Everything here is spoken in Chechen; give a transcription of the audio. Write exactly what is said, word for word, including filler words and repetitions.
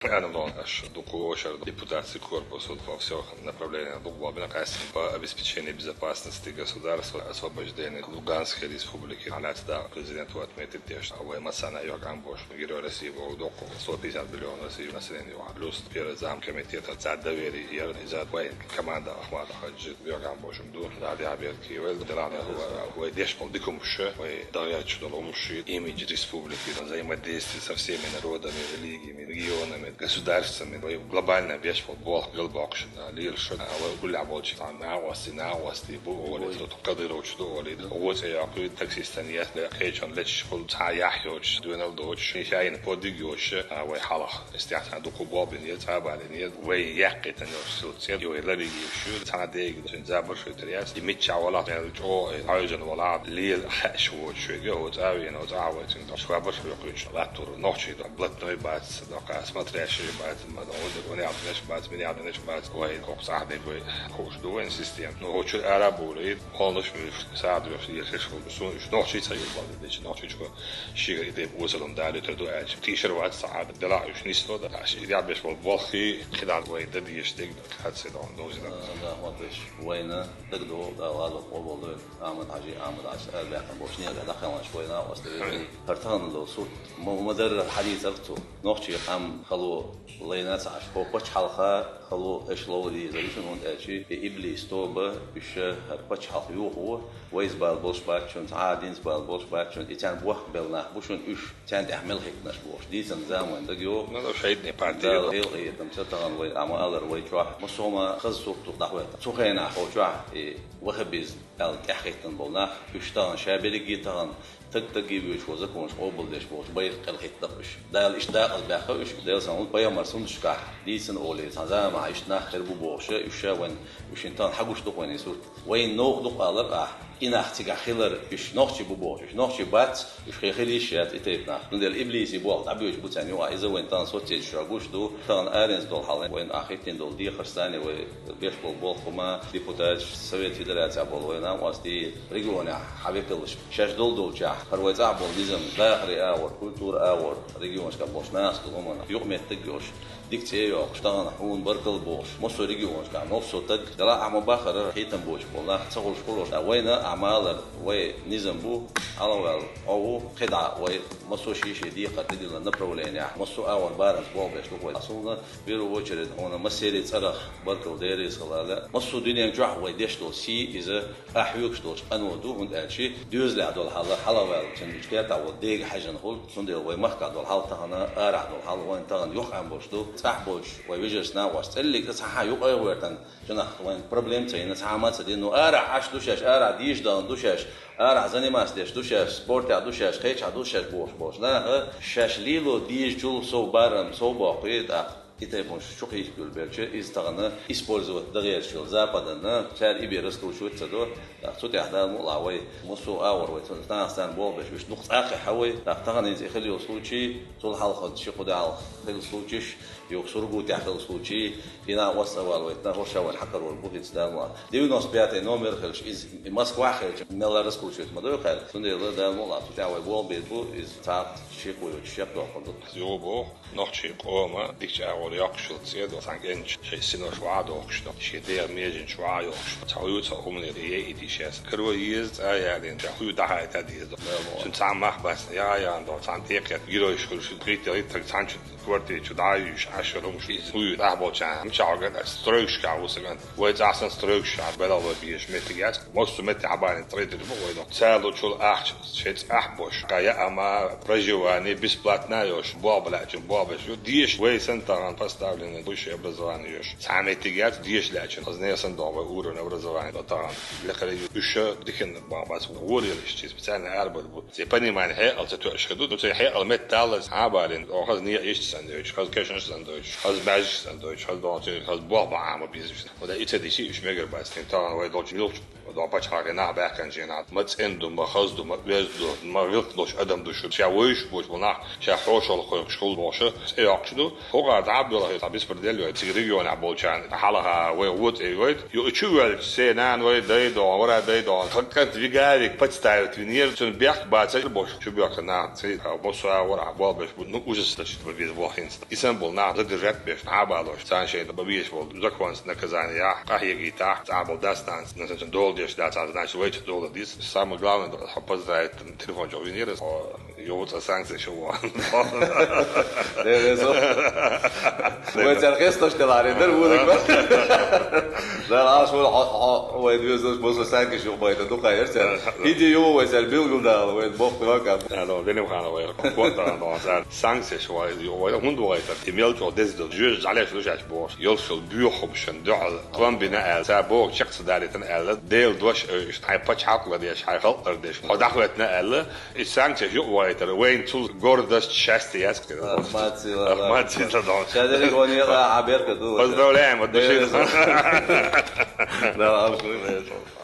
Аьнна догӀу аш дукха вошар депутатский корпус вот во всех направлениях дукха бина, къаьстина по обеспечению безопасности государства, освобождение Луганской республики, хьалаьцна дакъа президент ву отметить деш, вай массана а йоагӀам бош, Герой России боху доккху сто пятьдесят миллион России население вахь. Плюс первый зам комитета за доверие, я за вай команда Ахмада Хаджи йоагӀам бошум ду, да, да, берки, вай, да, да, вай, вай деш бол дикумша, вай дагъячу долумши, имидж республики, взаимодействие со всеми народами, религиями, регионами, государствами, вай глобально беш бол болх галбокхуш, да, лелаш, а вай гуля болчу, там, нагӀости, нагӀости, бу, оле, тут, Кадыровчу ду, оле, да, оцеякъи, таксистан, ясли, кхечан лечиш, хул, ца, яхь йоч, дуьнал доч, шайна подиг йоч, а вай халах, истяхсан дукху болбин, я, цабалин, я, вай яхкитан йоч, сил, цед, вай лариги, шу, ца, деги, шин, забар, шу, тряс, и митча вала, чо, хьайжан вала, лел, хаш, вот, шуга, вот, авин, вот, а, вот, цин, швабар, шу, йокуч, латур, нохчи, да, блатной бац, да, смотрящий бац, мада, вот, он, я, знаешь, бац, меня, знаешь, бац, вай, кок, сахни, вай, хош, ду, вай, систем. Ну, хочу, арабули, полностью, садрёш, если что, су, что, чица, я, бац, значит, нохчи, чё, шига, и ты, узелом, дали, ты, ду, ач, ты, шерват, саад, дела, уж, не сто, да, а, ши, я, беш, бол, болхи, хидан, вай, да, диш, диг, да, хат, се, да, он, да, узелом. Да, да, вот, беш, вайна, так, да, да, ладно, пол, бол, да. Ахьмад-Хьажи, Ахьмад-Хьажи, ара баьккхина болчу некъа дӀакхелхинчу вайна а остаделлий. ХӀара тахана долу сурт ма-, ма-дарра хьадийцара цо. Нохчийн къам хало лайна ца Ӏаш, хӀо пачхьалкха хало аша ловла дезара ю шуна, хӀунда аьлча и иблис тоба, уьш хӀара пачхьалкх юхаво, вайза бала болуш бац шуна, цхьа а динца бала болуш бац шуна, и царна бохк белла нах бу шуна уьш, царна тӀехь мел хӀиттинарш бохуш. Дийцина зама вайна дага йогӀу. Ну, шайдане партия. Дала хьелкъа хетам ца тахана вай, амма алар вай чохь, массо а ма хаза сурт ду дӀахӀоьттина. Цу хенахь хӀо чохь и ваххабизм аьлла тӀаьхьахӀиттина болу нах, уьш тахана ша берриге а тахана таг-тагге воьдуш волу законаш къобалдеш болчу байракх кӀел хӀиттина уьш. Дала иштта дакъазбаьккха уьш, Делан салам хуьлда пайхамар суннаташкахь дийцина олий, цхьана заманахь иштта нах хир бу бохуш, уьш ша вайн, уьш шин тахана хьагуш ду-кх вайн и сурт. Вайн новкъа ду-кх алар ахь, и нах цигахь хилар, уьш нохчий бу бохуш, уьш нохчий бац, уьш хир хила йиш яц и тайпа нах. Цундела иблиси болх дӀабоьдуш бу царна юкъахь, иза вайн тахана соцсеташкахь гуш ду, тахана аренца долу хьал вайн ахь хӀиттина долу дехарш санна вай беш болу болх хӀума, депутаташ, Совет Федерацехь болу вайн накъостий, регионехь хьан векалш шаьш долу долчохь, хӀара вай цӀахь болу низам, дахарийн агӀор, культуран агӀор, регионашкахь болчу нахаца долу хӀуманна юкъаметтиг а йолуш, дика цӀе а йоккхуш, тахана хьуна баркалла бохуш, массо а регионашкахь массо а таг, делахь ахьа ма-баххара, хӀиттам боцуш болу нах ца хуьлуш хуьлуш, ткъа вайна а, ахьа ма-аллара, вай низам бу, хьалаваьлла, Ӏо ву, кхидӀа вай массо а шен-шен декхар тӀедиллина направлениехь, массо а агӀор барамца болх беш ду-кх вай. Суна, в первую очередь, хьуна массеран а цӀарах баркалла, Дела реза хуьлда. Массо а дуьнен чохь вай деш долу сий иза, ахь хьоьгуш долчу къано ду, хӀунда аьлча доьзалехь долу хьал хьалаваьлла, цуьнан уьш кертахь волу дега хьаьжна хуьлу, цундела вай махкахь долу хьал тахана, арахь долу хьал вайн тахана юкъа Ӏамбош ду, цӀахь болчу вай вежаршна, накъосташна, цӀеллиг цхьа юкъа а гӀоьртан, чунах вайн проблема ца йина, цхьа а ма ца дина, ну, арахь Ӏаш ду шаьш, арахь дийш дахана ду шаьш, арахь заниматься деш ду шаьш, спортехь ду шаьш, кхечахь ду шаьш бохуш болчу наха, шаьш лело дезачул сов барам, сов боккхий, тӀаккха и тайпа хӀумнаш чу кхийсабелча, иза тахана использовать дан гӀерташ йолу Западана, цара и бен раскручивать ца до, тӀаккха цу тӀехь Дала мукъалахь вай, массо а агӀор вай, цунах царна болх беш, уьш дукха цӀа а кхехьа вай, тӀаккха тахана иза и хила йолу случай, цул хьалха ши-кхо де хьалха хила случайш, юха Сургутехь хила случай, и накъост а вала вайтина, хӀорш а вайн хьакхарор бу хӀинца Дала мукъалахь. Девяносто пятый номер хилча, иза и Москвахь хилча, мелла раскручивать ма дой кхаьрга. Цундела Дала мукъалахь цу тӀехь вай болх бийр бу, иза цхьа шеко йоцуш шек доккхур ду. Юха боху, нохчийн къоман дикачу агӀор йоккхуш йолу цӀе ду, цхьана кӀентан шайн синош ваха дохкуш ду, шен дегӀан меженаш ваха йохкуш ду, цхьа хӀуьйцу хӀуманера яйийта йиш яц. Каро еза цӀа а ялийна, ша хӀуьйцу дӀахьайта деза ду. Цуьнан цхьа мах бац, яха яхана доху, цхьана тӀекхетта геройш хуьлуш, кхетта хӀиттарг цхьанчу квартирчу дӀа а юьйш, Ӏаш хӀумаш иза. ХӀуьйцу тӀехь болчарна, мичахь ган, стройкашкахь ву сан ган. Вай цӀахь санна стройкашкахь белхалой безаш меттиг яц. Массо а меттехь хьабалийна тӀе тидам бу вай доху. Цалучул ахча шайн цӀахь бош. Кхайа ама проживание бесплатно йош. Болх бан лаьчун болх беш ю. Деша вай санна тахана поставленный высшее образование йош. Цхьа меттиг яц деша лаьчун. Хазне санна доху вай уровень образования до тахана. Лекхаре ю. Уьш диканна бан бац. Ворелаш чи специально арбар бу. Ци понимание хьекъал ца тоьаш хир ду. Ну, ци хьекъал метталлаз хьабалин. О, хаз некъ иштта сан дойтуш, хаз кешнаш сан дойтуш, хаз баьжаш сан дойтуш, хаз дон ци, хаз болх бан Ӏама безаш. Ода и ца дичи уьш мегар бац. Тин тахана вай долчу милчу, до пачхьалкхе нах баьккхинчу нах. Ма цӀена ду, ма хаз ду, ма оьзда ду, ма гӀиллакх долуш адам ду шу. Ша вайш боч бу нах, ша хьошалла кхойкхуш хул бохуша, цӀе йоккхуш ду. ХӀокхара дӀа Белахи, цхьа беспредел йой, цига регионе болчарна хьалха вай гӀо тӀе йойт. Ю чу ваьлча, сенан вай дай догӀан, вара дай догӀан. Тхан кӀант вига вик подставить винера, цун бехк бацар бош. Чу бехк нах, ци, а, босса вара, болбеш, ну, ужас, значит, без бохинц. Исан бол нах задержать беш, хьабалош. Цан шейн бабиеш бол, законс наказание, къахьегийтах, цӀа бол дастанц, на, значит, дол деш, да, цан, значит, вай чу дол дис. Самое главное, поздравить, телефон чу винера, о, Йо, цӀа санкцеш ва. Де, везо. Вай цар хестош телари, дер вулик ба. Дар аш вол, хо, хо, вай везо, босо санкцеш ва, вай ду хайр цар. Иди йо, вай цар билгул дал, вай бох вака. Ано, Велим хана вай. Кота ано, цар санкцеш ва, йо, вай, хунду вай цар. Имел чо дез до, жуж, жалеш, лушаш бох. Йол шул бюхум шун, дуал. Пломбина ал, са бох, чек са даритан ал. Дел дош, ай пачхьалкъ ладеш, ай халкъ ладеш. Хо дахветна ал. И санкцеш юкъ вайтар, вайн цул гордость, счастье яц. Ахмад сила, Ахмад сила, да. Сейчас я говорю, а, а, берка, да. Поздравляем от души. Да, да, да. Да, да, да.